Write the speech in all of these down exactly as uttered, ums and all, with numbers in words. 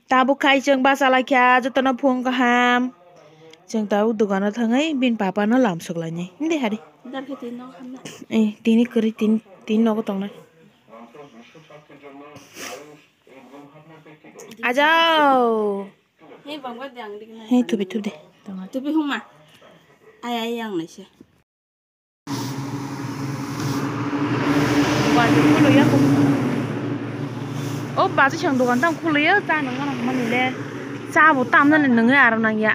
Tabuk khai chwng bachalaikha, jotono phung kaham. Chwng tabuk dogano thangwi bini papano lamsok lainai. Himdi hari. Dar khe tini nok hamna. Eh, tini kwrwi, tini, tini nogo tongnai. Ajao. Hei, bangba de ang dikna. Hei, thubi, thubi de. Tongnai. Thubi huma. Ai, ai, yang naise. Dogan khuluya. O baji sang dogan tam khuluya, ta nang nang mani le. Cha bo tam nani nangya aro nangya.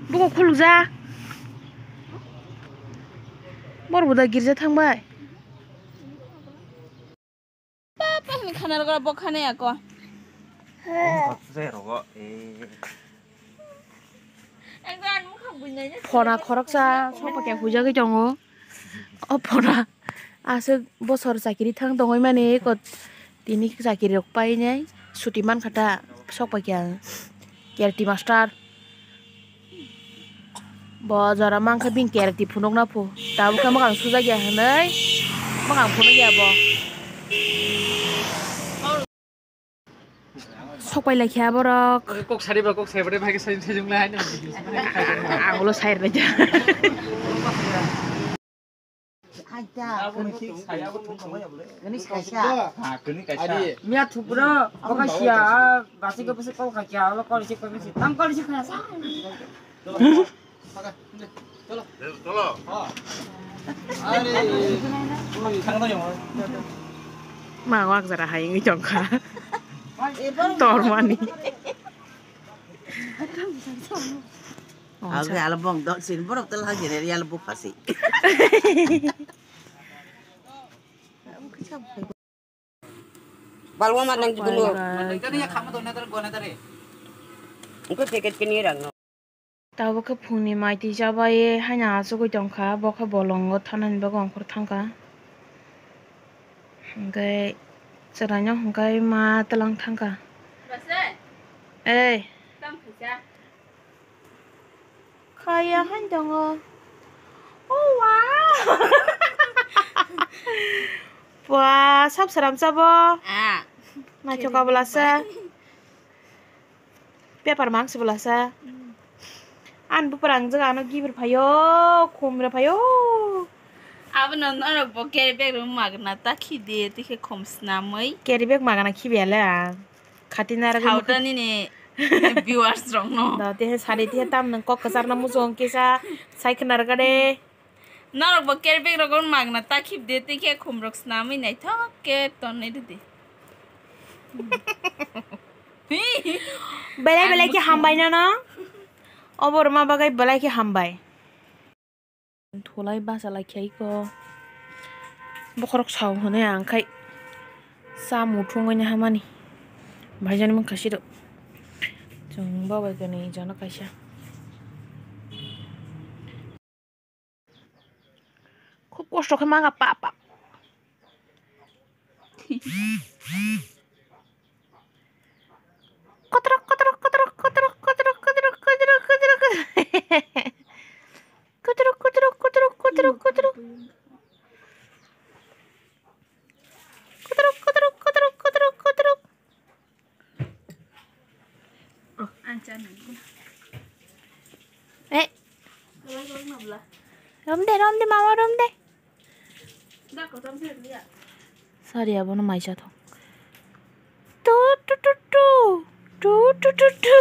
Buko khulukja. Bor bo da girja thangbai. Papa ni khana rok bo khana ya ko. Zai rogo, eh. Ekdom ang mukha buinai. Phona khoroksa sokpakya huijagwi tongo. O phona aswk bosor chakiri thang tongwi mani, eko tini chakiri rok painai suti mankha ta sokpakya ang. Karate master. Bo jora mankha bini karate phunukna phu. Tabuk khe mwkhang sujakya hinwi mwkhang phunukya bo. Sok pai lai kha borok. Kok sari ba kok sai ba de bhai ke sai sai jung lai. Ang ulo sai re ja. Miya thupro bokha sia basi ko basi kol kha kya lo kol si kol si tam kol si kha sa. Ma wak jara hai wngwi tongkha. Tormani. Age ala bong dok sin borok tel hagi re yal bukha si. Balwa ma nang dumo. Engko packet kini rang no. Tabuk khe phungni mai twi chabai haino achugwi tongkha, bo khe bolongo thanani bagwi ongkhor thangkha. Hwnkhe chwraino hwnkhe ma twlang thangkha. Ei. Khaya haino tongo. Oh, wow. Bua, sab sram chabo. Ah. Naithok abla se. Paper mang se bwlasa. Ani bupra ang jaga ano gibir phaio, khumra phaio. Abono norok bo carry bag rok magna ta khide, tikhe khum snamwi. Carry bag magna khibiyale ang. Khati nara Hauta nini viewers rok no. Da te sari te tam nang kok kasar na muchung kisa sai khnar gade. Norok bo carry bag rok magna ta khibde, tei khe khum rok snamwi naithok khe tonwi rwdi. Belai belai khe hambai nono. Obo rwma bagwi belai khe hambai. Thulai bachalai khe iko. Bokhorok sao hwnwi ang khai cha muthungwi hamani. Bhaijani mung khasi rw. Chwng babai kani jana kaisa. Khub kosto khe manga pa pa. Kotrok kotrok kotrok kotrok kotrok kotrok kotrok kotrok kotrok. Kotrok kotrok kotrok kotrok kotrok. Kotrok kotrok kotrok kotrok kotrok. Eh. Romde, romde, mama, romde. Sorry, abono maisa thok. Tu, tu, tu, tu. Tu, tu, tu, tu.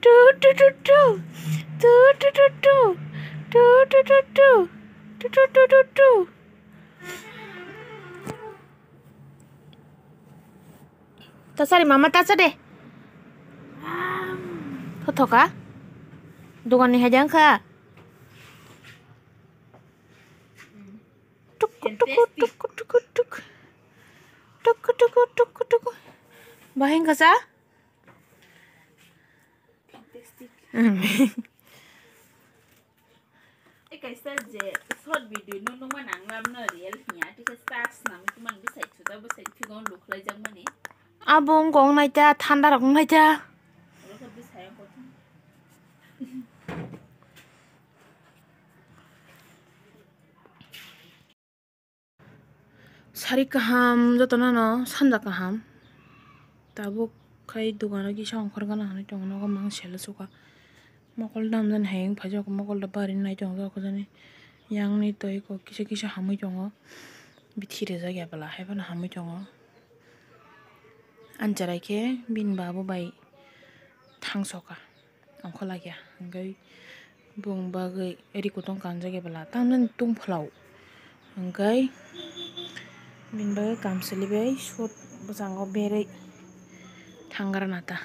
Tu, tu, tu, tu. Tu, tu, tu, tu. Tu, tu, tu, tu. Tu, tu, tu, tu, tu. Tasari mama tasa de. Thothoka. Dogan ni haja wngkha. Tuk tuk tuk tuk tuk tuk. Tuk tuk tuk tuk. Bahai wngkha sa? Tei kaisa je short video no nungma nanglam no real hiya, tei khe stars nang kuman bwsai thuda bwsai phigo lukhlai jak mani. Abo wng kong nai ta, thanda rok wng nai ta. Oro khe bwsai wng kotha. Sari kaham, jotono no sanja kaham. Tabuk Khai dogano kisa ongkhor gana hinwi tongo, nogo mang selo suka. Mokol damjani hai wng phaijak, mokol da bari nai tongjak jani. Yang ni twi kok kisa kisa hamwi tongo. Bithi rijak ya bwla, hai phano hamwi tongo. Ani chwrai khe bini babu bai thangsoka. Ongkholakya, hwnkhe bung bagwi ri kutung kanjak ya bwla, tamjani tungphwlao. Hwnkhe bini bagwi kamchwlwi bai sut bwskango berwi thangrana ta.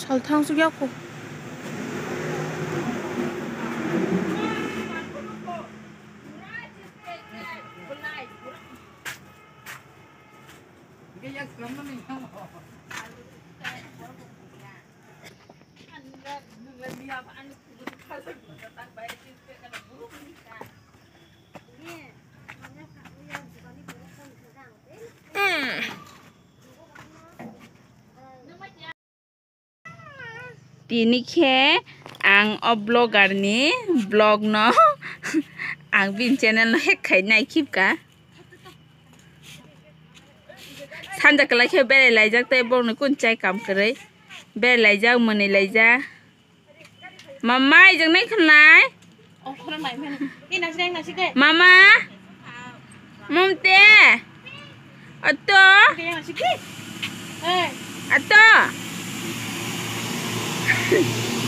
Salthang suk ya kho. Tini khe ang o vlogger ni vlog no ang bini channel no hack khai nai khibka. Sanja kwlai khe berai laijak tei borok ni kun chai kam kwrwi berai laijak, mwnwi laijak. Mama, ijang nai khwnai. Mama. Mom te. Ato. Ato.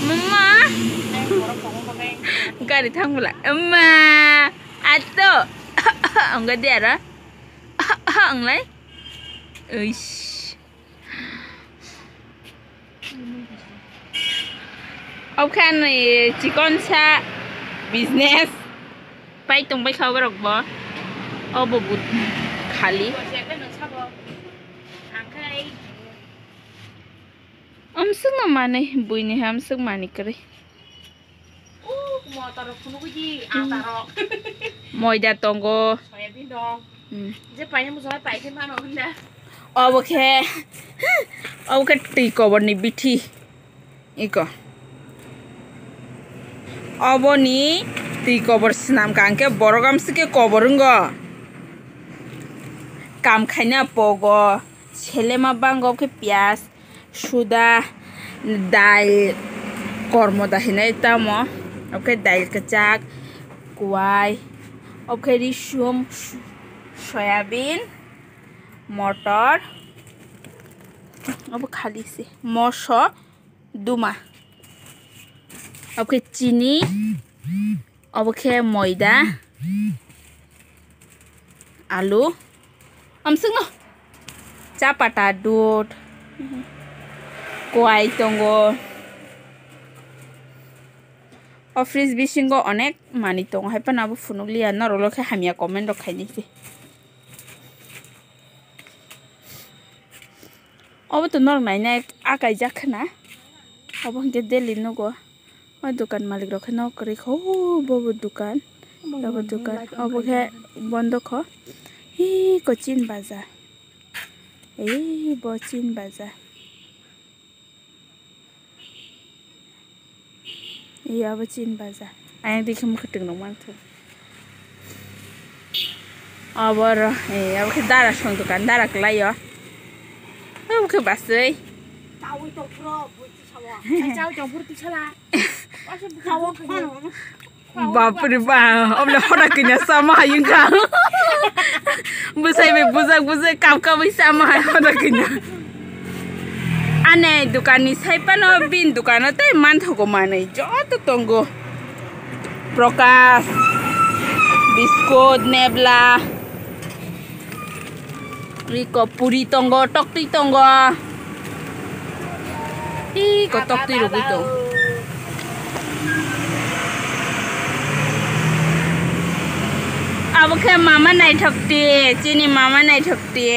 Mama. Gari thang bwla. Mama. Ato. Ang gadi ara. Ang lai. Uish. Obo khe ani chikon sa business. Pai tong bai kha borok bo. Obo but khali. Amswkno manwi, buini hamswk manwi kwrwi. Moida tongo. Hmm. Obo khe, obo khe twi koborni bithi. Iko. Oboni twi kobor swnamkha, hwnkhe borok amswk khe kobor wngo. Kam khaina pogo, selema bango, obo khe piyaj. Suda, dail, kormo da hinwi tamo, obo khe dail kwchak, kuwai, obo khe risum, soyabin, motor, obo khali se, moso, duma, obo khe chini, obo khe moida, alu, amswkno chapata, dud, kuwai tongo. O fridge bisingo onek manwi tongo, hai phano abo phunukliya, norok khe hamya comment rok khainai se. Obo to norok nainai a kaijak khna. Obo hwnkhe daily nugo. O dukan malik rok khe nok kwrwi kha. O bo bo dukan. Obo dukan. Obo khe bondo kho. Hi ko chin baja. Ei bo chin baja. Iya, abo chin baja. Ayang dikhe mukhe twk nung manthogo. Abo oro, eh, abo khe dara song dukan, dara kwlai o. Abo khe baswi. Chawi tongphuru, bwrwi tisala. Chawi tongphuru tisala. Chawi phano. Bapre ba, obole hoda kanya sama hayung ka. Bwsai bai bujak bujak kap kap bai sama hai hoda kanya. Ane dukan ni sai phano bin dukan o tei manthogo manwi joto tongo. Prokash, biskut, nebla. Iko puri tongo, toktwi tongo. Iko toktwi rwgwi tong. Abo khe mama naithok ti, chini mama naithok ti.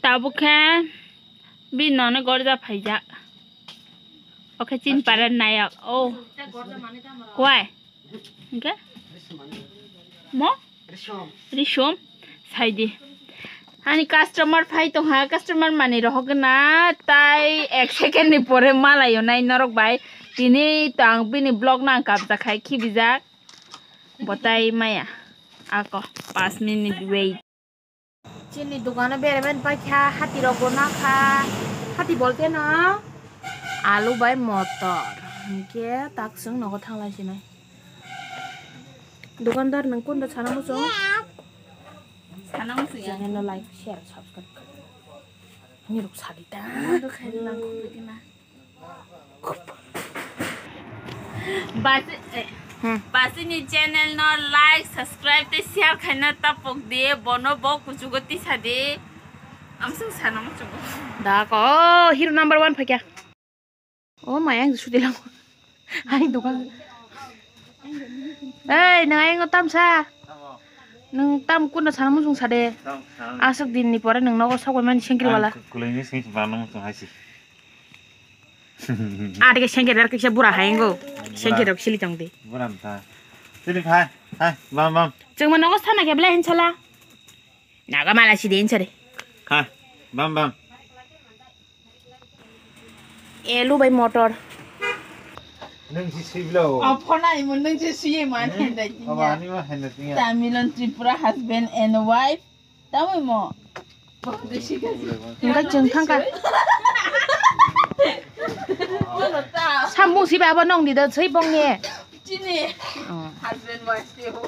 Tabuk khe bini nono gorja phaijak. Okhe chin para nayak. Oh. Kwai? Hingke? Mo? Risom. Saidi. Ani customer phai tongha, customer mani rohok na tai ek second ni pore malayo nai norok bai. Tini to ang bini vlog nang kapjak khai khibijak. Botai maya. Ako, pas minute wait. Chini dogano beremen paikha, hati rok bo nakha. Hati bolte no alu bai motor. Hingke tak chwng nogo thanglai sinai. Dogandar nwng kunda sana muchung? Sana muchung ya. Channel no like, share, subscribe kha. Ni rok sadi ta. Ano khaina nang khubui di ma. Basi, eh, Hmm. Basini channel no like, subscribe tei share khaina tapok di, bono bo kuchugo tisa di. Amsung sana muchugo. Da ko, oh, hero number one phaikya. Oh, maya ang suti lang. Hai, dokan. Ei, nang ayang tamsa. Nang tam kuna sana muchung sade. Aswk din ni pore nang nogo sokoi mani sengkri wala. Kulai ni sengkri bana muchung haisi. Adike sengkir dar kisa bura hai ngo. Sengkir rok sili tong di. Bura mta. Sili hai, hai, bam, bam. Chwng ma nogo sana ke bela hinsala. Naga mala sidi hinsari. Hai, bam, bam. Elu bai motor. Nung si siblo. Aphona imo nung si siye man Hmm? hendai tinya. Aba ani ma hendai tinya. Tamil and Tripura husband and wife. Tamo imo. Hingke chwng thangkha. Samung si baba nong di da sui bong ye. Chini. Oh. Husband wife teo.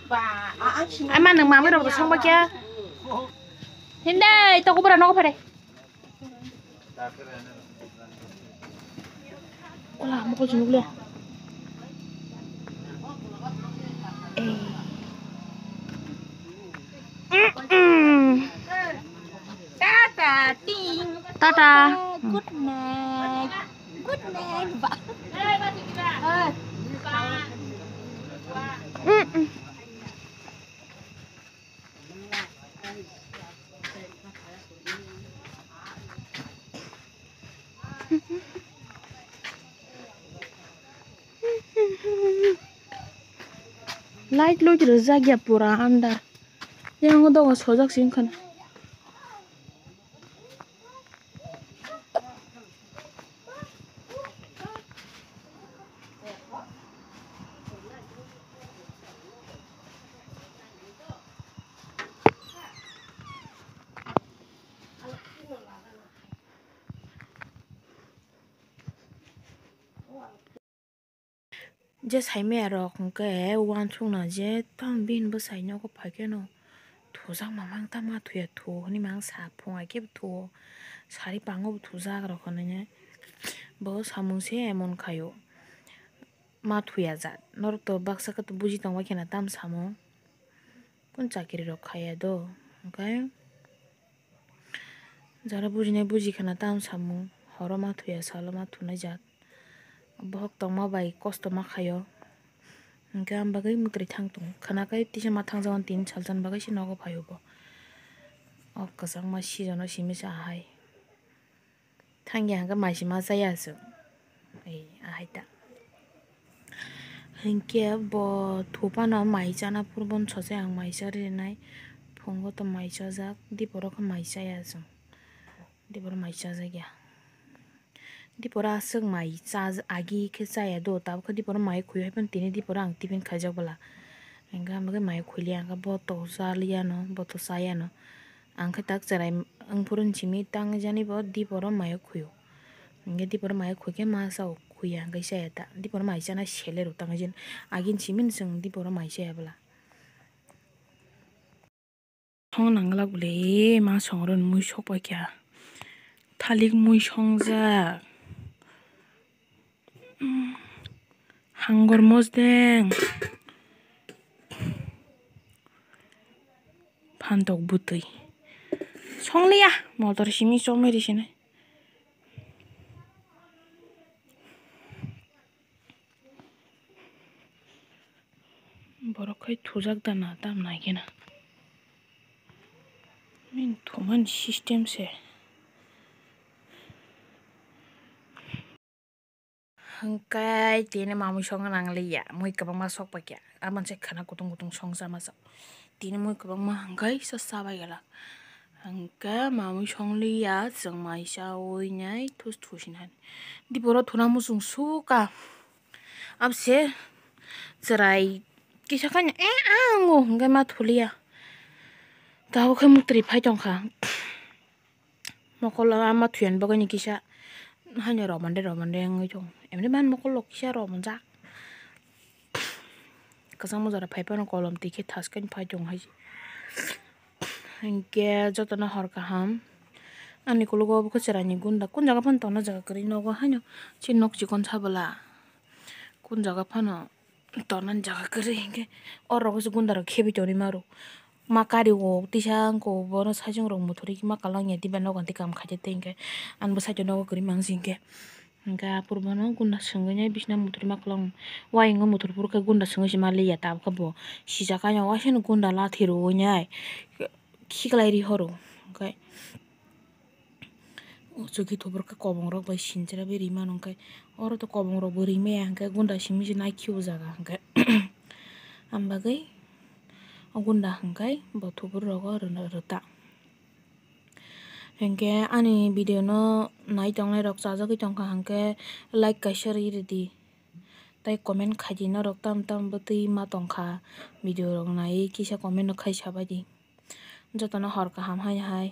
Ba, a, a, sini. Ama nang mami rok song ba kya? Hindai, toko bura nogo phare. Wala, mokol chunuk le. Eh. Mm-mm. Tata, ting. Tata. Good night. Good night. Ba. Mm-mm. Light loit rijak ya pura andar. Yang dogo sojak sing khan. Je saimaya rok hwnkhe uansukna je tamo bini bwsai nogo phaikhe no thujak mamang ta ma thuya thu hwnwi mang sa phung ai khe bo thuo sari pango bo thujak rok hwnwi bo samung se emon khaio ma thuya jat norok to baksa khe buji tongbai kheno tamo samung kun chakiri rok khaiya do hwnkhe. Jara bujinai buji khana tamo samung, horo ma thuya, salo ma thunai jat. Bohok tongma bai kosto ma khaio. Hwnkhe ang bagwi mwtwrwi thang tongo. Khana kai tisa ma thangjakgo tini salsa ni bagwi se nogo phaio bo. O kwchangma season o simi se ahai. Thangya hwnkhe mai se ma chaya aswk. Ei, ahai ta. Hinkhe bo thupano mai chana phuru bono sojai ang mai cha rinai. Phungo to mai chajak, diporo khe mai chaya chwng. Diporo mai chajak ya. Diporo aswk mai cha agi khe chaya do, tabukhe diporo mai khwi hai phano tini diporo ang tiffin khaijak bwla. Hinkhe ang bagwi mai khwiliya, hinkhe bo to chaliya no, bo to chaya no. Ang khe tak cherai wngphuru simi tang jani bo diporo mayo khuyo. Hingke diporo mayo khukhe ma sao khuya hingke chaya ta. Diporo mai chana sele rw tang jani. Agin simi chwng diporo mai chaya bwla. Song nang glak bwle ma song oro mui sok pai kha. Thalik mui song jak. Hangor mosdeng. Phantok bwtwi. Songliya, motor simi chomwi risinai. Borok khai thujak da na tam nai khe na. Min thumani system se. Hwnkhe tini mamui songna nangliya, mui kwbangma sok paikha, amoni se khwna kutung kutung songsa masa. Tini mui kwbangma hwnkhe sa chabai gala. Hwnkhe mamui songliya, chwng mai chaui nai thus thusinani. Diboro thuna muchung suka. Abse chwrai kisa khaino, "Eh, ang o," hwnkhe ma thuliya. Tabuk khe muktrwi phai tongkha. Mokol o ama thuyani bagwi ni kisa haino romande romande wngwi tongo. Emni man mokol o kisa romanjak. Kwchangma jora phai phano kolom twi khe thaskhe phai tongo hai. Hinkhe jotono hor kaham. Ani kulugo obo khe chwraini gunda. Kun jaga phano tongna jaga kwrwi nogo haino. Chini nok chikon sa bwla. Kun jaga phano tonani jaga kwrwi hinkhe oro se gunda rok khebwi tongwi maro. Ma kari o tisa wngkha bono saichung rok muthurwi ma kwlangya diba nogo tei kam khaijak tei hinkhe ani bwsai nogo kwrwi mangsi hinkhe. Hinkhe aphuru bono gunda swngwi nai bisina muthurwi ma kwlwng. Uayingo muthur phuru khe gunda swngwi se ma liya tabukhe bo sijak aino uaisano gunda lathi rwui nai khiklai ri horo. Hinkhe o chwkhi thubur khe kobongrok bai sinchera bai rimano hinkhe oro to kobongrok bo rimaya hinkhe gunda simi se nai khibo jaga hinkhe am bagwi o gunda hinkhe bo thubur rogo rwna rwta. Hinkhe ani video no nai tongnai rok chajagwi tongkha hinkhe like kaisa rwi rwdi tei comment khaidi norok tam tam bwtwi ma tongkha video rok naiwi kisa comment no khai sabaidi jotono hor kaham hai hai.